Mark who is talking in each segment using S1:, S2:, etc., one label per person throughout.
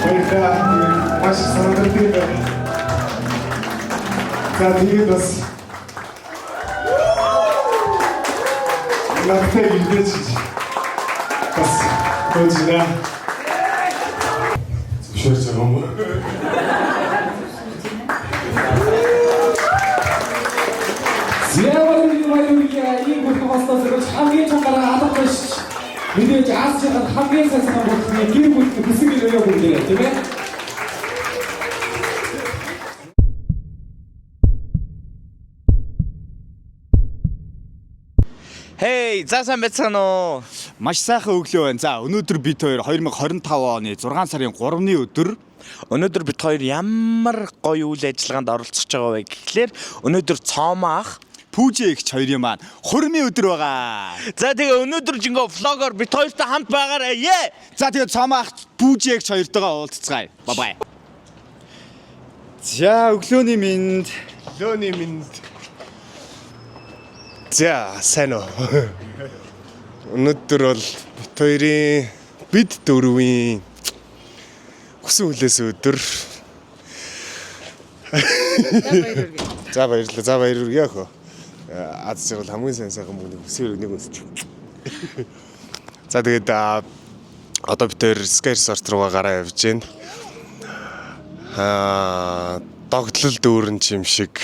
S1: Баярлалаа. Маш санамсартай байна. За, тэгээд бас надтай гэрдэж бас хөөжлээ. Зөвшөөрч байгаа юм уу?
S2: Зяаварын ийм бүх хостос өрөж хамгийн чангараа алга биш. Мэдээж аз жаргал хамгийн сайн санаа болгоны гэр бүлд хүсэг өрөө бүгдээ, тийм ээ.
S3: Хей, за, сайн байцгаана уу?
S4: Маш сайхан өглөө байна. За, өнөөдөр бид хоёр 2025 оны 6 сарын 3-ны өдөр.
S3: Өнөөдөр бид хоёр ямар гоё үйл ажиллагаанд оролцож байгаа вэ гэхлээр өнөөдөр Цоомоо ах
S4: Пүүжээ эгч хоёрын маань хурмын өдөр байгаа.
S3: За, тэгээ өнөөдөр жингөө vlog оор бид хоёртой хамт байгаарай. Е!
S4: За, тэгээд Цоомоо ах, Пүүжээ эгч хоёртойгоо уулзцгаая. Bye bye. За, өглөөний мэнд.
S1: Өглөөний мэнд. За, сайн уу. Өнөөдөр бол бид хоёрын, бид дөрвийн хүсэн хүлээс өдөр. За, баярлалаа. За, баяр хүргэе өхөө. Аз жаргал, хамгийн сайн сайхан бүгд хүсэн өргөнийг өсч. За, тэгээд одоо бид хоёр Sky Resort руугаа гараа явж байна. Догдлол дүүрэн чим шиг.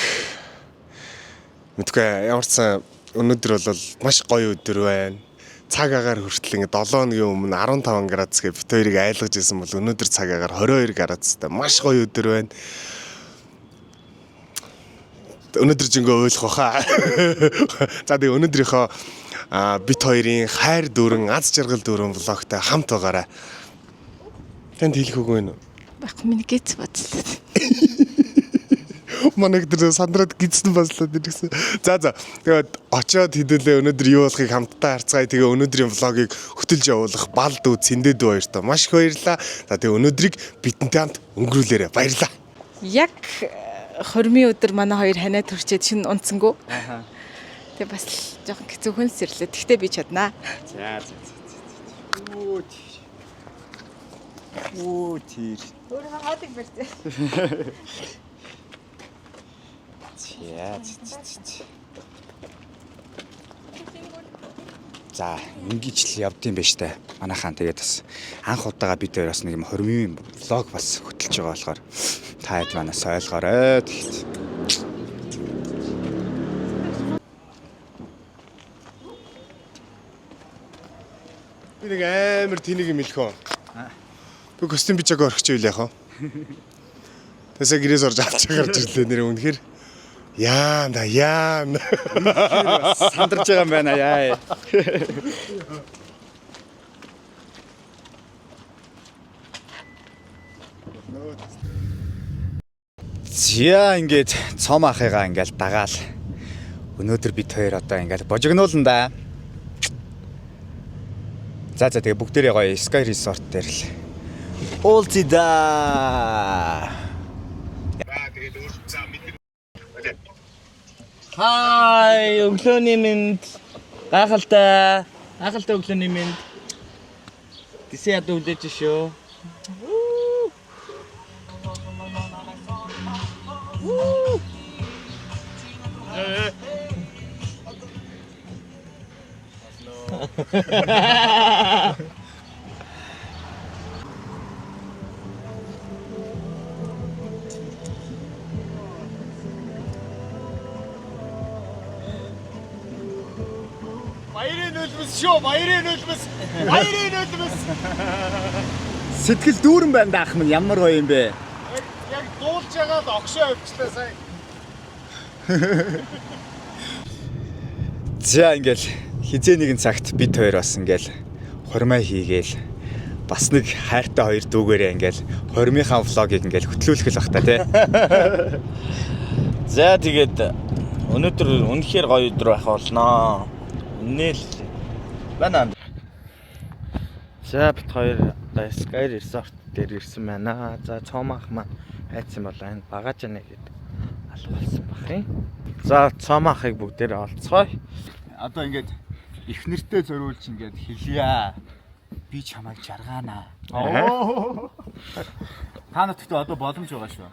S1: Мэдгүй, ямар ч сан өнөөдөр бол маш гоё өдөр байна. Цаг агаар хүртэл ингээ 7 хоногийн өмнө 15 градус гэж бид хоёрыг айлгаж исэн бол өнөөдөр цаг агаар 22 градустай маш гоё өдөр байна. Өнөөдөр жингөө уйлах баха. За, тэгээ өнөөдрийнхөө бид хоёрын хайр дүүрэн, аз жаргал дүүрэн vlog той хамт байгаарай. Танд хэлэх үг байна уу?
S5: Байхгүй, миний гэц боцлоо.
S1: Манай тэр сандраад гидсэн баслаад ирсэн. За. Тэгээд очиод хэдүүлээ өнөөдөр юу болохыг хамтдаа харцгаая. Тэгээ өнөөдрийн vlog ыг хөтөлж явуулах Бал дүү, Цэндэ дүү хоёртоо маш их баярлалаа. За, тэгээ өнөөдрийг бидэнтэй хамт өнгөрүүлээрэ. Баярлалаа.
S5: Яг хурмын өдөр манай хоёр ханаа төрчээд шинэ унтсангүй. Тэгээ бас л жоохон хэцүүхэн сэрлээ. Тэгтээ би чаднаа.
S4: За. Өө тэр. Өө тэр.
S5: Өөрөө хоолыг барьсан.
S4: За. За, ингэж л явдсан байж та. Манайхаан тэгээд бас анх удаага бид хоёр бас нэг юм хормын vlog бас хөтөлж байгаа болохоор та хэд манаас ойлгоорой. Тэгэхэд.
S1: Би нэг амар тэнийг юм хэлэх үү? Би костюм бичаг орхиж ивэл яах вэ? Тэсээ гэрээс орж авч гарч ирлээ, нэр үнэхээр. Яа да яа.
S4: Сандарч байгаа юм байна яа. За, ингээд Цом ахыгаа ингээл дагаал өнөөдөр бид хоёр одоо ингээл божигнуулна да. За, тэгээ бүгдээрээ гоё Sky Resort дээр л уулзъя да.
S3: Хай, өглөөний мэнд. Гайхалтай. Гайхалтай өглөөний мэнд. Тэсээ ядуу хүлээж шүү.
S1: Баярын нулимс шүү, баярын нулимс. Баярын нулимс.
S4: Сэтгэл дүүрэн байна даах минь, ямар гоё юм бэ?
S1: Яг дуулж байгаа л огшоо авчлаа сая.
S4: За, ингээл хизээ нэгэн цагт бид хоёр бас ингээл хурмаа хийгээл бас нэг хайртай хоёр дүүгээрээ ингээл хормынхаа vlog ыг ингээл хөтлүүлэх л бах та, тий.
S3: За, тэгээд өнөөдөр үнэхээр гоё өдөр байх болноо. Үнээл байна. За, бид хоёр одоо Sky Resort дээр ирсэн байна. За, Цоомах маань хайцсан болоо энэ багаж нэ гээд алга болсон бах юм. За, Цоомахыг бүгдээрээ олцгоё.
S4: Одоо ингээд их нэртэй зориулж ингээд хэлье. Би чамайг жаргаана.
S3: Оо. Та нарт гэхдээ одоо боломж байгаа шүү.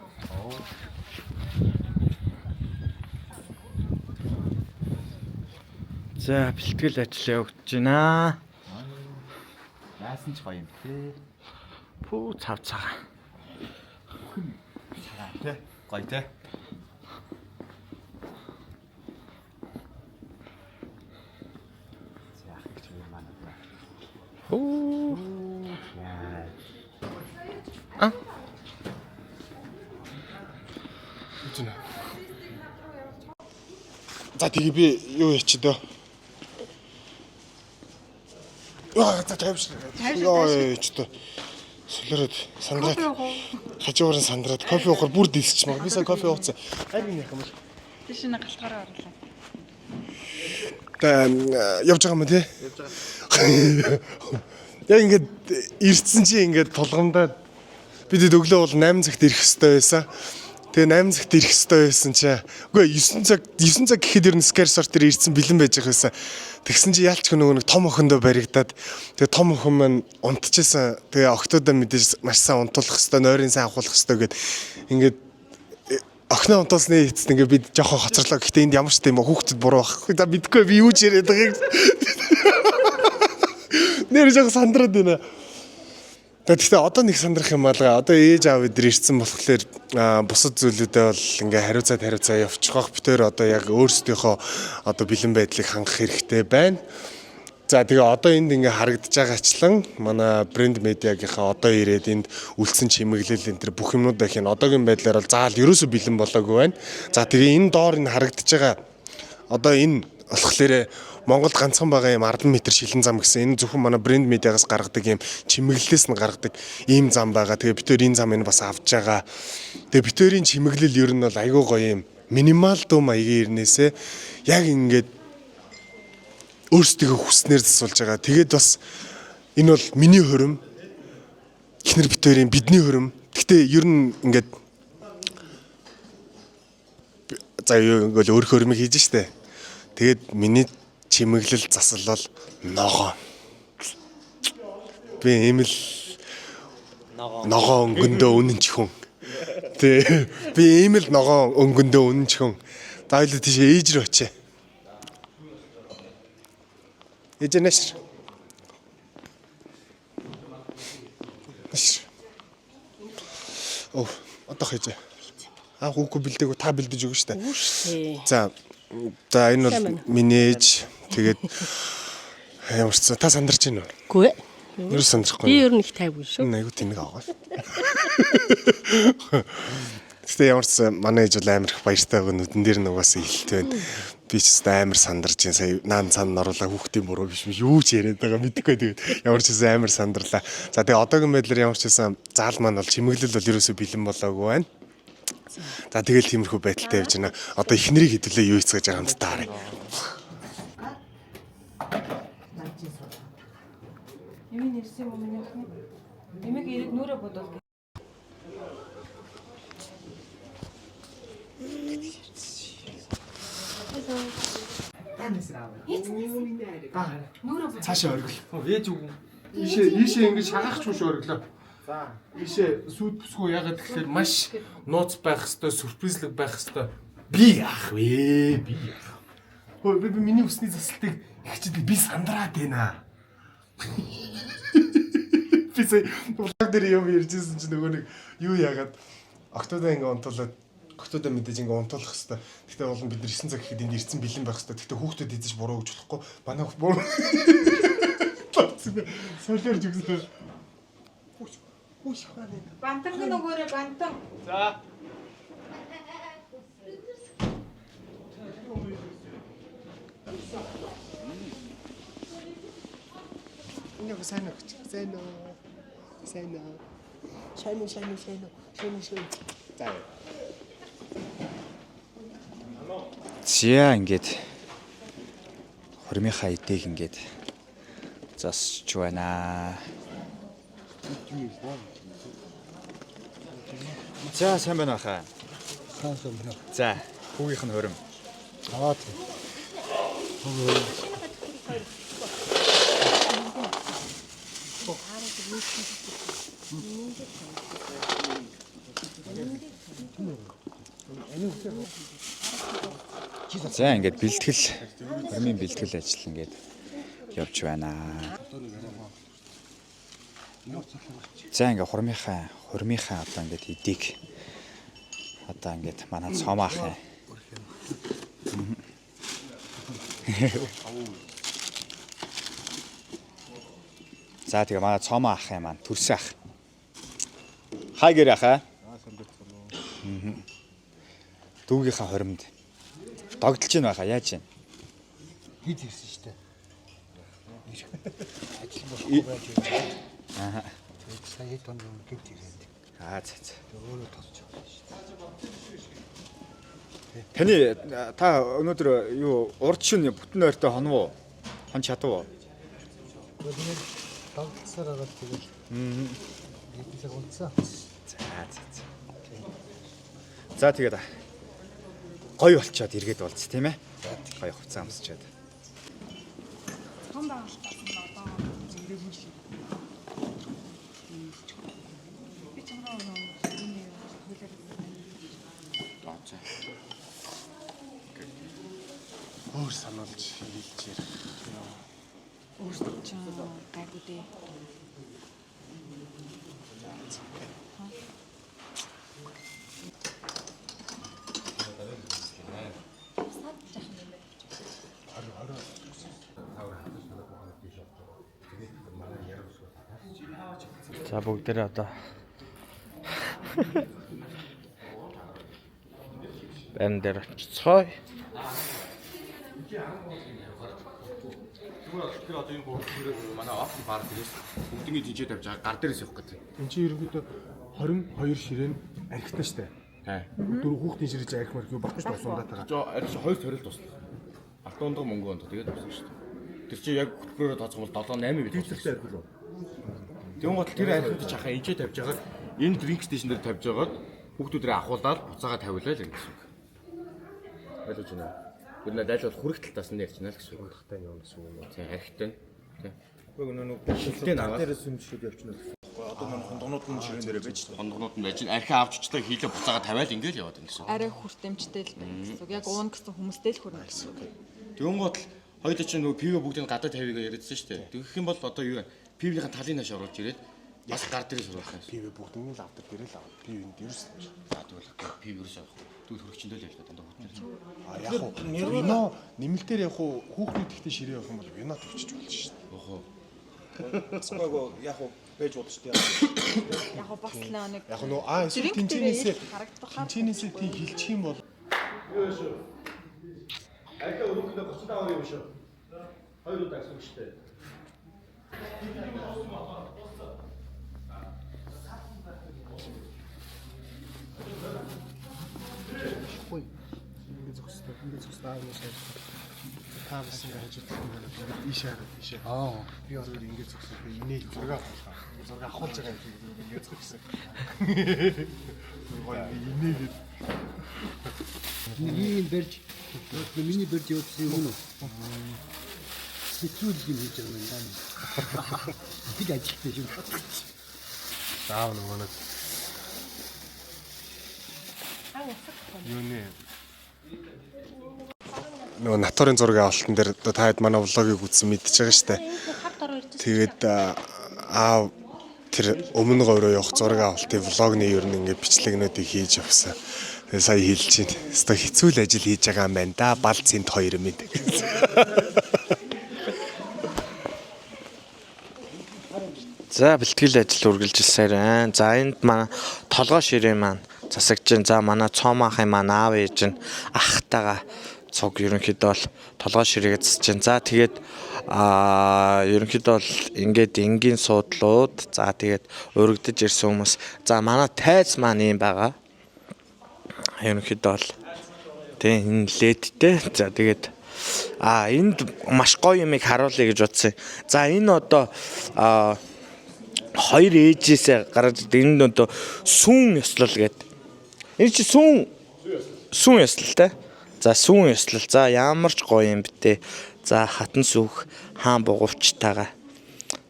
S3: За, бэлтгэл ажил явагдаж байна.
S4: Яасан ч гоё юм те.
S3: Пүү цав цагаан.
S4: Тэ. Гоё те. За ах гэж юм маань.
S3: Хүү.
S1: За тэгээ би юу яач дөө. Яа за тайвш. Йоо яач дөө. Солиороод сандраад. Хажуурын сандраад кофе уухаар бүр дилсч маа. Би сая кофе ууцсан. Харин яах юм бэ?
S5: Тийш нэг галтгаараа орлоо.
S1: Та явж байгаа юм тий? Явж байгаа. Яг ингээд ирсэн чи ингээд тулгамдаа бид өглөө бол 8 цагт ирэх ёстой байсан. Тэгээ 8 цагт ирэх ёстой байсан чи. Үгүй 9 цаг 9 цаг гэхэд ер нь Sky Resort дээр ирсэн бэлэн байж байгаа байсан. Тэгсэн чи ялч нөгөө нэг том охиндоо баригдаад тэгээ том охин маань унтчихсан. Тэгээ октоодоо мэдээж маш сайн унтуулах ёстой, нойрын сайн авахулах ёстой гэд ингээд охиноо унтуулсны эцэст ингээ бид жоохон хоцорлоо. Гэхдээ энд ямар ч тийм хүүхдэд буруу байхгүй. За мэдгүй би юу ч яриад байгааг. Нэр жоохон сандраад байна. Гэхдээ одоо нэг сандрах юм алга. Одоо ээж аав эдэр ирсэн болохоор бусад зүйлүүдээ бол ингээ хариуцаад хариуцаа явчих واخ. Битээр одоо яг өөрсдийнхөө одоо бэлэн байдлыг хангах хэрэгтэй байна. За тэгээ одоо энд ингээ харагдаж байгаачлан манай брэнд медиагийнхаа одоо ирээд энд үлдсэн чимэглэл энэ төр бүх юмнууд байх юм. Одоогийн байдлаар бол заал ерөөсөө бэлэн болоогүй байна. За тэгээ энэ доор энэ харагдаж байгаа одоо энэ болохоор Монголд ганцхан байгаа юм 10 м шилэн зам гэсэн энэ зөвхөн манай брэнд медиагаас гаргадаг юм чимэглэлээс нь гаргадаг ийм зам байгаа. Тэгээ бид тэр энэ зам энэ бас авч байгаа. Тэгээ бид тэрийн чимэглэл ер нь бол айгүй гоё юм. Минимал дуу маягийн ирнээсээ яг ингээд өөрсдийнхөө хүснээр засуулж байгаа. Тэгээд бас энэ бол миний хөрөм. Эхнэр битэрийн бидний хөрөм. Гэхдээ ер нь ингээд за юу ингээл өөр хөрөмийг хийж штэ. Тэгээд миний чимэглэл засал бол ногоон. Би ийм л ногоон өнгөндөө үнэн ч хүн. Тэ би ийм л ногоон өнгөндөө үнэн ч хүн. За хоёул тийш ээж рүү очие. Ээж нэш. Нэш. Оо, одоо хийж. Аа, хүүхүү бэлдээгүй та бэлдэж өгнө штэ. За. За энэ бол миний ээж. Тэгээд ямар ч та сандарч байна уу?
S6: Үгүй ээ.
S1: Ер нь сандрахгүй.
S6: Би ер нь их тайвгүй шүү.
S1: Энэ айгуу тэнэг аваа. Гэтэ ямар ч манай ээж бол амар их баяртай байгаа нүдэн дээр нь угаасаа илт байна. Би ч гэсэн амар сандарч байна. Сая наан цан оруулаа хүүхдийн буруу биш биш юу ч яриад байгаа мэдэхгүй тэгээд ямар ч гэсэн амар сандарлаа. За тэгээ одоогийн байдлаар ямар ч гэсэн заал маань бол чимэглэл бол ерөөсөө бэлэн болоогүй байна. За тэгэл тиймэрхүү байдалтай явж байна. Одоо эхнэрийг хэдүүлээ юу хийцгэж байгаа хамтдаа харъя.
S5: Эмийн нэрсэн юм уу миний охин? Эмийг ирээд нүрэ бодвол.
S1: Цаашаа оргил. Ээж үгүй. Ийшээ ийшээ ингэж шагаахч шүү оргилоо. За. Ийшээ сүд бүсгүй ягаад гэхээр маш нууц байх хэвээр, сюрпризлэг байх хэвээр. Би яах вэ? Би яах. Хөө би миний усны засалтыг ихчихэд би сандраад байна. Би сая влог дээр юм ярьжсэн чинь нөгөө нэг юу яагаад октодоо ингээ унтуулаад октодоо мэдээж ингээ унтуулах хэвээр. Гэхдээ болон бид нар 9 цаг гэхэд энд ирсэн бэлэн байх хэвээр. Гэхдээ хүүхдүүд эзэж буруу гэж болохгүй. Манай буруу. Солиорж өгсөн.
S5: Бантанг нөгөөрэ бантан.
S1: Энэ сайн уу? Сайн уу? Сайн уу? Сайн уу, сайн уу, сайн уу? Сайн уу, сайн уу. За.
S4: За ингээд хормынхаа эдийг ингээд засч байна. За сайн байна хаа.
S1: Сайн байна.
S4: За хүүгийнх нь хөрөм.
S1: Аа тийм.
S4: За ингээд бэлтгэл хормын бэлтгэл ажил ингээд явж байна. За ингээд хормынхаа одоо ингээд эдийг одоо ингээд манай цом ах юм. За тэгээ манай цом ах юм маань төрсөн ах. Хай гэр ах аа. Дүүгийнхаа хоримд догдолж гин байхаа яаж юм?
S6: Хид ирсэн шүү дээ. Ажил болохгүй байж байна. Аа. Тэгээд сая хэд хоног өмнө гид ирээд.
S4: Аа за за.
S6: Өөрөө тосч байгаа шүү дээ.
S4: Таны та өнөөдөр юу урд шин бүтэн ойртой хонов уу? Хон чадав уу?
S6: Тэгээд догдсоор байгаа тэгэл. Аа. Хэдэн цаг унтсан.
S4: За за за. За тэгээд гоё болчоод эргээд болц тийм ээ. Гоё хувцас амсчаад.
S5: Зохион байгуулалт болсон одоо зэрэг шиг. Би чамраа нөгөө энэ хуулиар
S1: Өөр сануулж хэлж ярих.
S5: өөрсдөө ч гайгүй дээ.
S3: За бүгдээрээ одоо байран дээр очицгоё.
S7: Тэгэхээр одоо энэ гурван хэрэг манай офис бар дээрээс бүгднийг тэнцээ тавьж байгаа гар дээрээс явах гэдэг.
S1: Энд чинь ерөнхийдөө 22 ширээ нь архитаа штэ.
S7: Тий.
S1: Дөрөв хүүхдийн ширээ чи арх марх юу баггүй штэ сундаатайгаа.
S7: Жо арх хоёр цорил туслах. Алтан ундаг мөнгө онд тэгээд туслах шүү дээ. Тэр чинь яг хөтөлбөрөөр тооцох бол 7 8 бит.
S1: Тиймэрхүү арх руу.
S7: Тэгүн гол тэр архууд чи хаа энчээ тавьж байгаад энэ drink station дээр тавьж байгаад хүүхдүүдээ ахуулаад буцаага тавилаа л гэсэн үг. Ойлгож байна уу? Тэр нь айл бол хүрэх талтаас нь ярьж байна л гэсэн үг.
S1: Ундахтай нь явна гэсэн үг юм уу?
S7: Тий, архитай нь. Тий.
S4: Нөгөө
S7: Шилтэй наваад
S4: дээрээс өмчөд явчихна. Одоо нөгөө хондгонууд нь ширээн дээрээ байж таа.
S7: хондгонууд нь байж архиа авч очлоо хийлээ буцаага тавиал ингээл яваад байна гэсэн үг.
S5: Арай хүртэмжтэй л байна гэсэн үг. Яг уун гэсэн хүмүүстэй л хүрнэ гэсэн үг.
S7: Тэгүн гол хоёулаа чинь нөгөө пиво бүгдийг гадаа тавигаа яриадсан шүү дээ. Тэгэх юм бол одоо юу вэ? Пивнийхэн талын хаш оруулж ирээд бас гар дээрээс оруулах юм.
S1: Пив бүгднийг л авдаг дээрээ л авна. Пив энд ерөөс л биш.
S7: За тэгвэл пив ерөөсөө авахгүй. Тэгвэл хөрөгчөндөө л явж дандаа хүүхдээр.
S1: А яг уу вино нэмэлтээр яг уу хүүхний тэгтээ ширээ явах юм бол вино тавьчих болно шүү дээ.
S7: Охоо.
S8: Гэхдээ яг уу байж болно шүү дээ.
S5: Яг гоо бас л нэг
S1: Яг нөө а эсвэл
S5: Drink дээрээ
S1: тэнцэнээсээ
S5: ил харагдахаар
S1: тэнцэнээсээ тий хилчих юм бол
S7: Архиа өрөөхөндөө 35 юм шүү. Хоёр удаа гэсэн үг шүү дээ.
S1: Ингээ зогсдог. Ингээ зогсдог аа юм шиг. Та бас ингээ хажууд юм байна. Ийшээ хараад ийшээ.
S6: Аа.
S1: Би бол ингээ зогсоод би инээх зураг авах. Зураг авахулж байгаа юм шиг ингээ зогссон. Гоё би инээгээд
S6: Нэг юм барьж миний барьж явуулсан юм уу? Хэцүү л юм хийж байгаа юм байна. Бид ажилттай юм.
S1: заав нөгөө нэг юу нэ нөгөө натурын зураг авалтан дээр одоо та хэд манай влогийг үзсэн мэдчихэж байгаа штэ. Тэгээд аав тэр өмнө говь руу явах зураг авалтын влогны ер нь ингээд бичлэгнүүдийг хийж явсан. Тэгээд сая хэлж чинь. Өстой хэцүү л ажил хийж байгаа юм байна да. Бал цэнт хоёр юм.
S3: За бэлтгэл ажил үргэлжилсээр байна. За энд манай толгой ширээ маань засагч байна. За манай цоомахын маань аав ээж нь ахтайгаа цуг ерөнхийдөө бол толгой ширээгээ засаж байна. За тэгээд ерөнхийдөө бол ингээд энгийн суудлууд за тэгээд урагдж ирсэн хүмүүс. За манай тайз маань ийм байгаа. Ерөнхийдөө бол тийм энэ ледтэй. За тэгээд энд маш гоё юмыг харуулъя гэж бодсон. За энэ одоо хоёр ээжээсээ гараад энэ нь одоо сүүн ёслол гэдэг. Энэ чи сүүн ёслол те. За сүүн ёслол. За ямар ч гоё юм бтэ. За хатан сүүх хаан бугуувчтайгаа.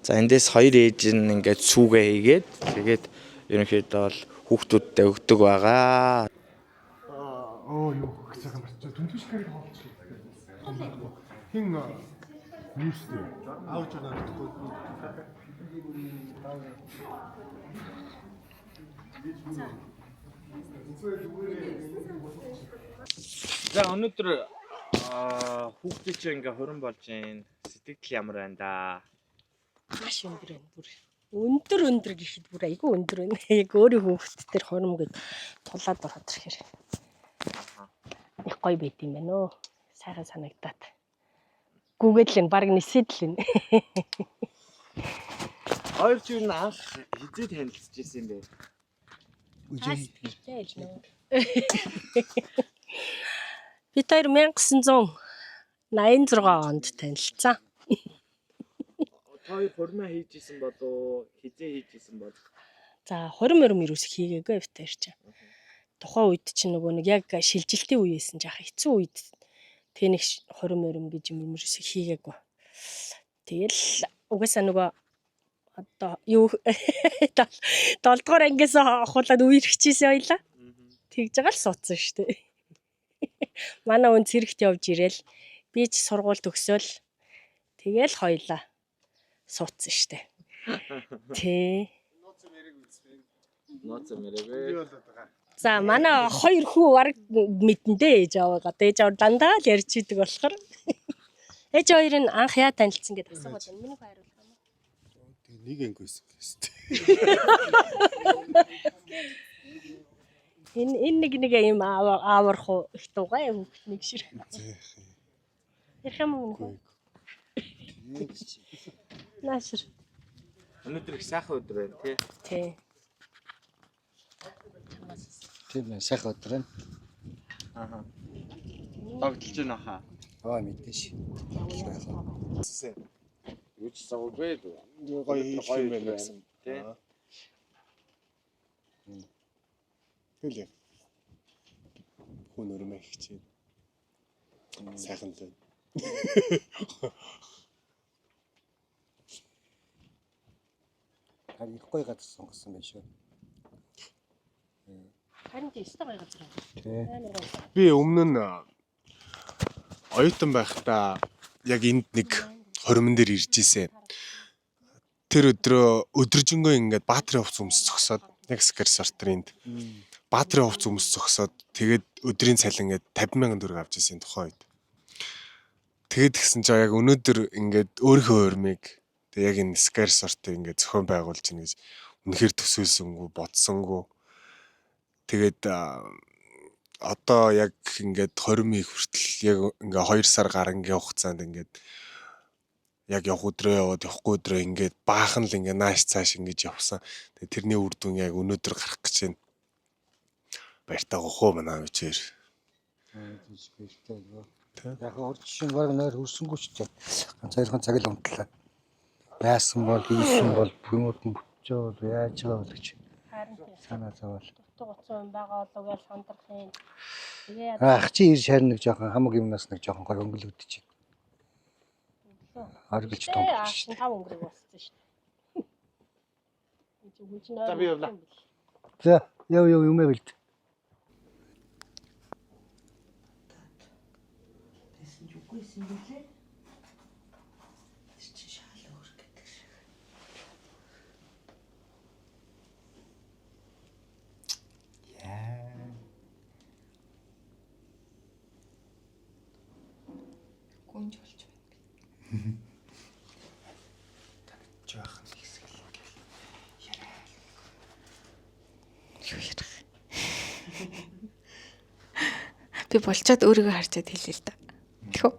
S3: За эндээс хоёр ээж нь ингээд сүүгээ хийгээд тэгээд ерөнхийдөө бол хүүхдүүдтэй өгдөг байгаа.
S1: Оо юу гэж байгаа юм чи дүнтүш карыг хоолчих. Хин нүүрстэй.
S6: Аавч надад.
S3: За өнөөдөр хүүхдүүд чинь ингээ хурим болж байна. Сэтгэл ямар байна да?
S9: Маш өндөр байна бүр. Өндөр өндөр гэхэд бүр айгүй өндөр байна. Яг өөрийн хүүхэд төр хурим гэд тулаад ороод ирэхээр. Их гоё байт юм байна өө. Сайхан санагдаад. Гүгээд л энэ баг нисээд л энэ.
S3: Хоёр ч юу анх хизээ танилцж ирсэн юм бэ?
S9: Бид хоёр 1986 онд танилцсан.
S3: Та хоёр хурмаа хийж исэн болов хизээ хийж исэн бол?
S9: За 20 морим ерөөс хийгээгүй бит хоёр чинь. Тухайн үед чинь нөгөө нэг яг шилжилтийн үе байсан жаахан хэцүү үед тэг нэг 20 морим гэж юм ерөөс хийгээгүй. Тэгэл угаасаа нөгөө одоо юу 7 дугаар ангиас ахуулаад үерхчихсэн байлаа. Тэгж байгаа л суудсан шүү дээ. Манай үн цэрэгт явж ирээл би ч сургууль төгсөөл тэгэл хоёлаа суудсан шүү дээ. Тэ.
S3: Нууц мэрэгвэ.
S9: За манай хоёр хүү бараг мэдэн дээ ээж аваагаа. Ээж аваа дандаа л ярьж идэг болохоор. Ээж хоёр нь анх яа танилцсан гэдээ асуугаад байна. Миний хариулах юм уу?
S1: Тэг нэг анги байсан гэсэн.
S9: Энэ нэг нэг юм ааварх уу их дугай хүүхэд нэг шир. Ярих юм уу миний хүү? Наашир.
S3: Өнөөдөр их сайхан өдөр байна тий.
S9: Тий.
S6: Тийм ээ, сайхан өдөр байна.
S3: Аха. Догтлж байна хаа.
S6: Аа мэдээж.
S3: Юу ч савгүй л.
S1: Гоё хийх юм байна гэсэн.
S3: Тий.
S1: Тэгэл. Хүн өрмөө хичээн. Сайхан л байна.
S6: Харин их гоё газар сонгосон байх шүү.
S9: Харин тийм өстой гоё газар юм.
S6: Тий.
S9: Амар гоё.
S1: Би өмнө нь оюутан байхдаа яг энд нэг хормон дээр ирж исэн. Тэр өдрөө өдөржингөө ингээд баатрын хувц өмс зогсоод яг Sky Resort-ын энд баатрын хувц өмс зогсоод тэгээд өдрийн цалин ингээд 50 мянган төгрөг авч исэн тухайн үед. Тэгээд гисэн чинь яг өнөөдөр ингээд өөрийнхөө хормыг тэг яг энэ Sky Resort-ыг ингээд зохион байгуулж ийн гэж үнэхээр төсөөлсөнгүү бодсонгүй. Тэгээд одоо яг ингээд 20 мих хүртэл яг ингээ 2 сар гарангийн хугацаанд ингээд яг явах өдрөө яваад явахгүй өдрөө ингээд баахан л ингээ нааш цааш ингэж явсан. Тэгээ тэрний үр дүн яг өнөөдөр гарах гэж байна. Баяртай гохоо манай бичээр.
S6: Тийш баяртай юу. Яг урд жишээ нь баг нойр хөрсөнгүү ч тийм. Ганц хоёрхан цаг л унтлаа. Байсан бол ийсэн бол юмуд нь бүтэж байгаа бол яаж байгаа бол гэж
S9: Харин тийм.
S6: санаа зовоол.
S9: Дутуу гуцсан юм байгаа болов гэж сандрах юм. Тэгээ
S6: Ах чи ирж харин нэг жоохон хамаг юмнаас нэг жоохон гоё өнгөлөгдөж байна. Оргилж том
S9: яа.
S6: болчих шүү
S9: Тав өнгөрөг болсон шүү дээ. Энд чинь хүн чинь
S3: За, би явлаа.
S6: дээ. За яв яв юмээ бэлт.
S10: Тэгсэн чи үгүй юм билээ. Тэр чинь шал өөр гэдэг шиг.
S5: Гүнж болж байна.
S1: Жаахан.
S5: Юу ярих. Би болчоод өөрийгөө харчаад хэлээ л да. Тэхүү.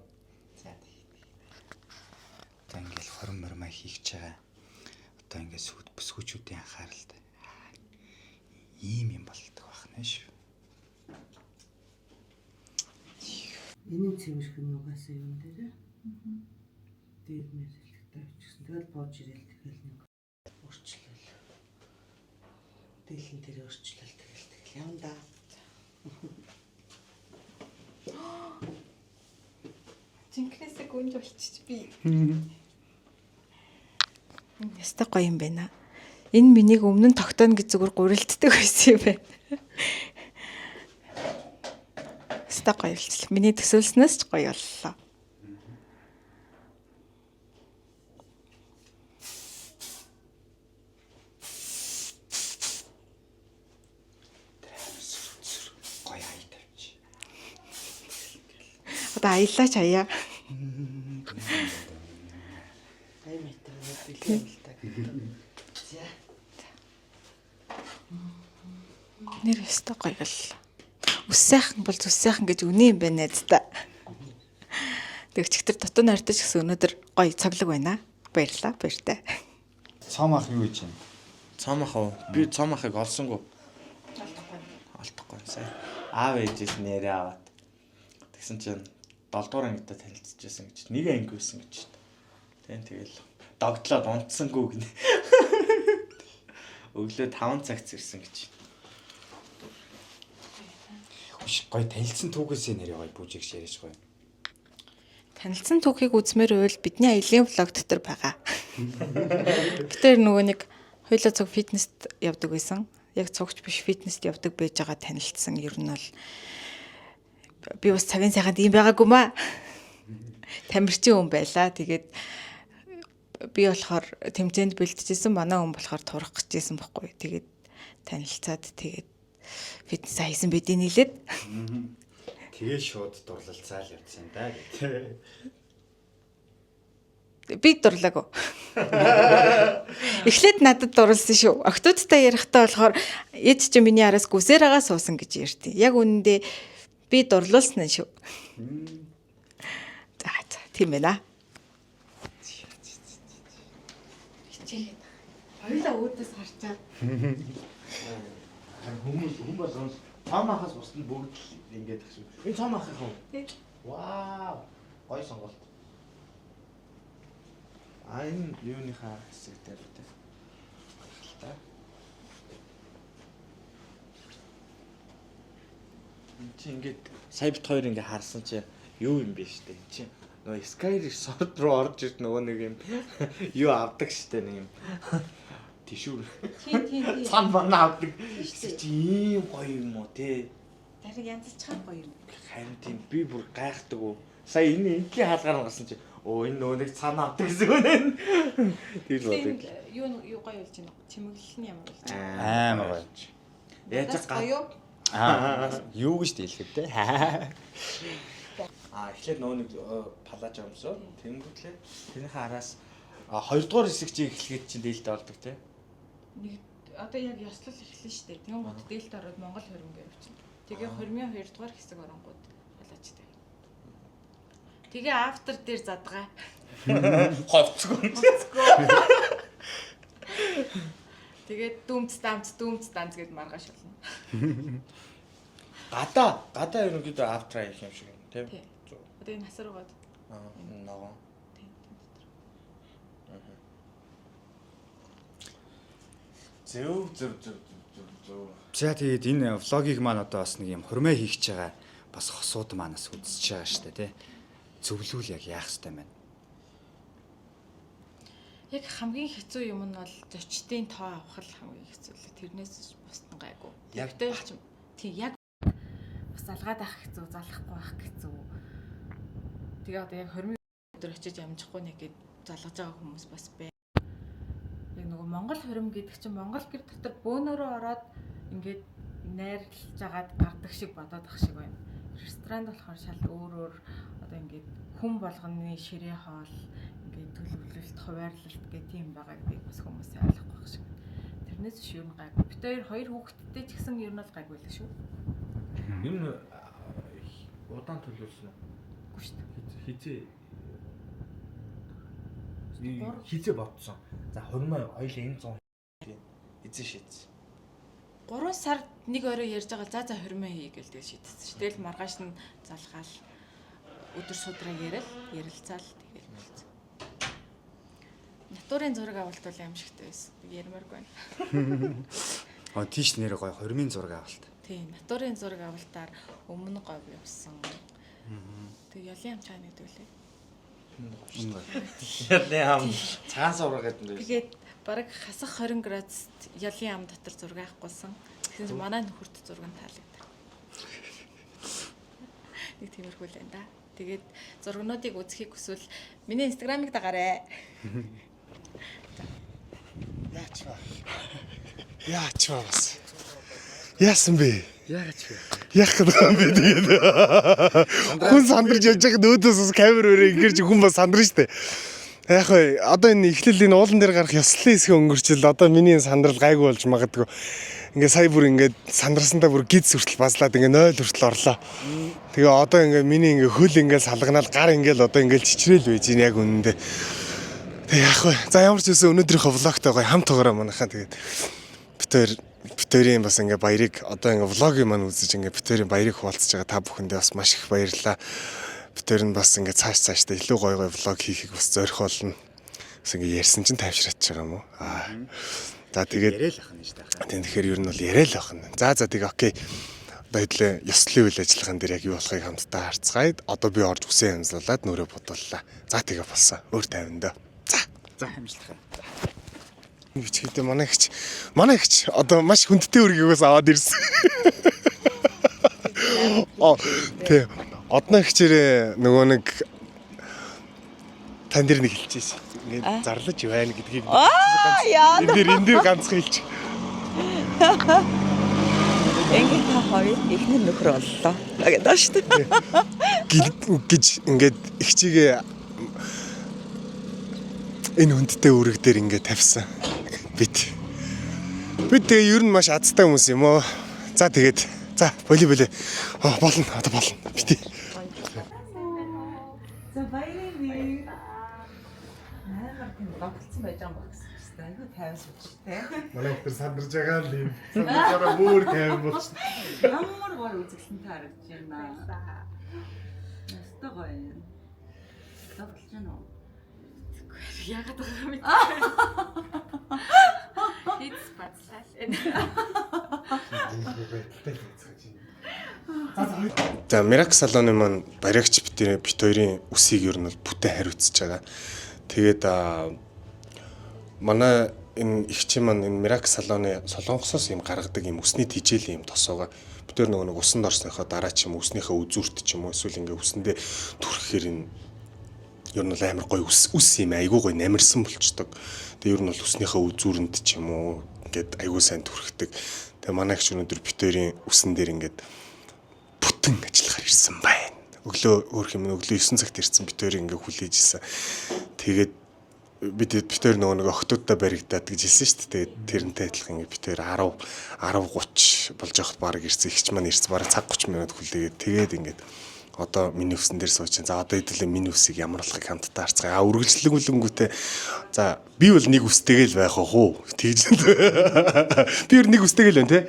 S4: Одоо ингээл хорон мормаа хийх гэж байгаа. Одоо ингээд сүд бүсгүүчүүдийн анхааралд ийм юм болдог байх нэ шүү.
S10: Энэ нь цэвэрх нь угаасаа юм дээр. Дээр мэр хэлэхдээ авчихсан. Тэгэл бууж ирээл тэгэл нэг өөрчлөл. Дийлэн дээр өөрчлөл тэгэл тэгэл явна да.
S5: Жинкнээсээ гүнж болчих би. Ястай гоё юм байна. Энэ миний өмнө нь тогтооно гэж зүгээр гурилддаг байсан юм байна. Өстой гоё болчихлоо. Миний төсөөлснөөс ч гоё боллоо.
S4: Гоё ая тавьчих.
S5: Одоо аяллаач аяа.
S10: Ай мэт бэлэн л та. За.
S5: Нэр өстой гоё боллоо. Үс сайхан бол зүс сайхан гэж үнэ юм байна найздаа. Тэг өчигдөр дутуу нойртой ч гэсэн өнөөдөр гоё цоглог байна. Баярлалаа, баяртай.
S4: Цом ах юу гэж юм?
S3: Цом ах уу? Би цом ахыг олсонгүй. Олдохгүй. Олдохгүй. Сайн. Аав ээжээс нэрээ аваад. Тэгсэн чинь 7 дугаар ангидаа танилцчихсан гэж. Нэг анги байсан гэж. Тэн тэгэл догтлоод унтсангүй гинэ. Өглөө 5 цагт ирсэн гэж.
S4: Үш гоё танилцсан түүхээсээ нэрээ гоё бүжигш яриач гоё.
S5: Танилцсан түүхийг үзмээр байвал бидний аялын влог дотор байгаа. Гэтэр нөгөө нэг хоёлоо цуг фитнест явдаг байсан. Яг цугч биш фитнест явдаг байж байгаа танилцсан. Ер нь бол би бас цагийн сайханд ийм байгаагүй маа. Тамирчин хүн байлаа. Тэгээд би болохоор тэмцээнд бэлтжижсэн, манай хүн болохоор турах гэжсэн бохгүй. Тэгээд танилцаад тэгээд фитнес хийсэн бидийг нийлээд
S4: Тэгээ шууд дурлалцаа л явцсан да гэдэг.
S5: Би дурлаагүй. Эхлээд надад дурлсан шүү. Октодтой ярихдаа болохоор ээж чинь миний араас гүсээр байгаа суусан гэж ярьдیں۔ Яг үнэндээ би дурлуулсан нь шүү. За за тийм байна. Хичээгээд. Хоёулаа үүдээс харчаа.
S3: Хүмүүс хүн болгон цом ахаас бусд нь бүгд л ингэж ах шиг. Энэ цом ахын уу?
S5: Тий.
S3: Вау. Гоё сонголт. А энэ юуныхаа хэсэг дээр үү те. Гайхалтай. Энд чи ингээд сая бит хоёр ингээ харсан чи юу юм бэ штэ. Энд чи нөгөө Sky Resort руу орж ирд нөгөө нэг юм юу авдаг штэ нэг юм тишүүр.
S5: Тийм тийм тийм.
S3: Цан бана авдаг. Хэсэг чи ийм гоё юм уу те.
S5: Дариг янзлцгаа гоё юм.
S3: Харин тийм би бүр гайхдаг уу. Сая энэ энтлийн хаалгаар гарсан чи өө энэ нөгөө нэг цан авдаг гэсэн үг нэ. Тэр бодог.
S5: Юу юу гоё болж байна. Чимэглэл нь ямар болж байна?
S4: Амар гоё.
S3: Яаж
S5: Гоё юу?
S4: Аа юу гэж дийлэхэд те.
S3: А эхлээд нөгөө нэг палаж өмсөө. Тэнгүүтлээ тэрнийхээ араас хоёрдугаар хэсэг чи эхлэхэд чинь дээлтэй болдог те.
S5: Нэг одоо яг ёслол эхэлнэ шүү дээ. Тэгэн гут дээлд ороод Монгол хөрөнгө явчихна. Тэгээ хормын хоёрдугаар хэсэг оронгууд халаачтай. Тэгээ автор дээр задгаа.
S3: Ховцгүй.
S5: Тэгээд дүмц дамц дүмц дамц гэд маргааш болно.
S3: Гадаа гадаа ерөнхийдөө автра хийх юм шиг юм те.
S5: Тий. Одоо энэ хасар угаад.
S3: Аа ногоон.
S5: Тийм тийм дотор.
S3: Зөв зөв зөв зөв зөв.
S4: За тэгээд энэ влогийг маань одоо бас нэг юм хурмаа хийх гэж байгаа бас хосууд манаас үзэж байгаа штэ тий. Зөвлөвл яг яах хэвтэй юм бэ?
S5: Яг хамгийн хэцүү юм нь бол зочдын тоо авах л хамгийн хэцүү л. Тэрнээс бусд нь гайгүй.
S3: Яг
S5: Тэгтэл ч тий яг бас залгаад авах хэцүү, залахгүй байх хэцүү. Тэгээ одоо яг 20 өдөр очиж амжихгүй нэг гэд залгаж байгаа хүмүүс бас бай. Яг нөгөө Монгол хорим гэдэг чинь Монгол гэр дотор бөөнөрөө ороод ингээд найрлаж агаад гардаг шиг бодоод ах шиг байна. Ресторанд болохоор шал өөр өөр одоо ингээд хүн болгоны ширээ хоол ингээд төлөвлөлт, хуваарлалт гэх тийм байгаа гэдгийг бас хүмүүс ойлгохгүй байх шиг. Тэрнээс биш ер нь гайгүй. Бид хоёр хоёр хүүхэдтэй ч гэсэн ер нь бол гайгүй л шүү.
S3: Ер нь удаан төлөвлөсөн үү?
S5: Үгүй шүү дээ.
S3: Хизээ хизээ бодсон. За хурмаа хоёул энэ 100 хизээ шийдсэн.
S5: 3 сар нэг орой ярьж байгаа л за за 20 мэ хий гэл тэгэл шийдсэн ш. Тэгэл маргааш нь залгаал өдөр судраа ярил, ярилцаал тэгэл болцсон. Натурын зураг авалт бол аимшигтай байсан. Тэг ярмааргүй байна.
S4: Аа тийш нэр гоё хормын зураг авалт.
S5: Тийм, натурын зураг авалтаар өмнө говь явсан. Тэг ялын ам чаана гэдэг лээ.
S3: Ялын ам цагаан сувраг гэдэг юм.
S5: Тэгээд бараг хасах 20 градуст ялын ам дотор зураг авахгүйсэн. Тэгсэн чинь манай нөхөрт зураг нь таалагдав. Нэг тиймэрхүү л байна да. Тэгээд зургнуудыг үзэхийг хүсвэл миний инстаграмыг дагаарай.
S1: Яач ба. Яач ба бас. Яасан бэ?
S3: Яагаад ч вэ?
S1: Яах гэдэг юм бэ тэгээд. Хүн сандарч явж байхад өөдөөс бас камер өрөө ингээрч хүн бас сандарна штэ. Яг вэ одоо энэ эхлэл энэ уулан дээр гарах ёслолын хэсэг өнгөрчл одоо миний энэ сандрал гайгүй болж магадгүй. Ингээ сая бүр ингээ сандарсандаа бүр гиз хүртэл базлаад ингээ 0 хүртэл орлоо. Тэгээ одоо ингээ миний ингээ хөл ингээ салганаал гар ингээл одоо ингээл чичрээл байж гин яг үнэндээ. Тэг яах вэ? За ямар ч үсэн өнөөдрийнхөө влогтой гоё хамт байгаараа манайхаа тэгээд бит хоёр бит хоёрын бас ингээ баярыг одоо ингээ влогийн маань үзэж ингээ бит хоёрын баярыг хуваалцаж байгаа та бүхэндээ бас маш их баярлалаа. Бит хоёр нь бас ингээ цааш цаашдаа илүү гоё гоё влог хийхийг бас зорих болно. Бас ингээ ярьсан чинь тайвшраад байгаа юм уу? Аа. За тэгээд
S4: Яриа л ах нь шүү дээ.
S1: Тийм тэгэхээр ер нь бол яриа л байх нь. За за тэгээ окей. Одоо хэдлээ ёслолын үйл ажиллагаан дээр яг юу болохыг хамтдаа харцгаая. Одоо би орж үсээ янзлуулад нүрээ бодууллаа. За тэгээ болсон. Өөр тайван дөө. За.
S4: За хамжлах.
S1: Бичгээдээ манай ихч манай ихч одоо маш хүндтэй үргийг бас аваад ирсэн. Оо тий. Одноо ихчээрээ нөгөө нэг тань дээр нэг хэлчихсэн. Ингээд зарлаж байна гэдгийг
S10: Аа яа.
S1: энэ дээр ганцхан хэлчих.
S10: Ингээд та хоёр эхнэр нөхөр боллоо. Гэдэг шүү дээ.
S1: Гэж ингээд ихчигээ энэ хүндтэй үүрэг дээр ингээд тавьсан. Бит. Бид тэгээ ер нь маш азтай хүмүүс юм оо. За тэгээд за боли боли. Аа болно одоо болно. Бити.
S10: За баярын би. Амар тийм логцсон байж байгаа юм байна. Айгу тайван сууч тээ.
S1: Манай их төр сандарж байгаа л юм. Сандарж байгаа бүр тайван болчихсон.
S10: Ямар гоё үзэсгэлэнтэй харагдаж байна. Өстой гоё юм. Логцож байна уу?
S5: Яагаад байгаа юм бэ? Хийц базлаа л энэ.
S1: За Mirac салоны маань баригч бит хоёрын үсийг ер нь бол бүтэн хариуцж байгаа. Тэгээд манай энэ ихчийн маань энэ Mirac салоны Солонгосоос юм гаргадаг юм үсний тижээлийн юм тос байгаа. Бид тэр нөгөө нэг усанд орсныхоо дараа ч юм уу үснийхээ үзүүрт ч юм уу эсвэл ингээ үсэндээ түрхэхээр энэ ер нь бол амар гоё үс үс юм айгүй гоё намирсан болчдөг. Тэгээ ер нь бол үснийхээ үзүүрэнд ч юм уу ингээд айгүй сайн түрхдэг. Тэгээ манай ихч өнөөдөр бит хоёрын үсэн дээр ингээд бүтэн ажиллахаар ирсэн байна. Өглөө өөр юм өглөө 9 цагт ирсэн бит хоёр ингээ хүлээж исэн. Тэгээд бид бит хоёр нөгөө нэг охтуудаа баригдаад гэж хэлсэн шүү дээ. Тэгээд тэрнтэй адилхан ингээ бит хоёр 10 10:30 болж явахад баг ирсэн. Ихч маань ирсэн бараг цаг 30 минут хүлээгээд тэгээд ингээд одоо миний өвсөн дээр сууж чинь. За одоо хэдүүлээ миний өвсийг ямар болохыг хамтдаа харцгаая. А үргэлжлэн үлэнгүүтээ за би бол нэг үстэйгээ л байх уу? Тэгж. Би ер нь нэг үстэйгээ л байна те.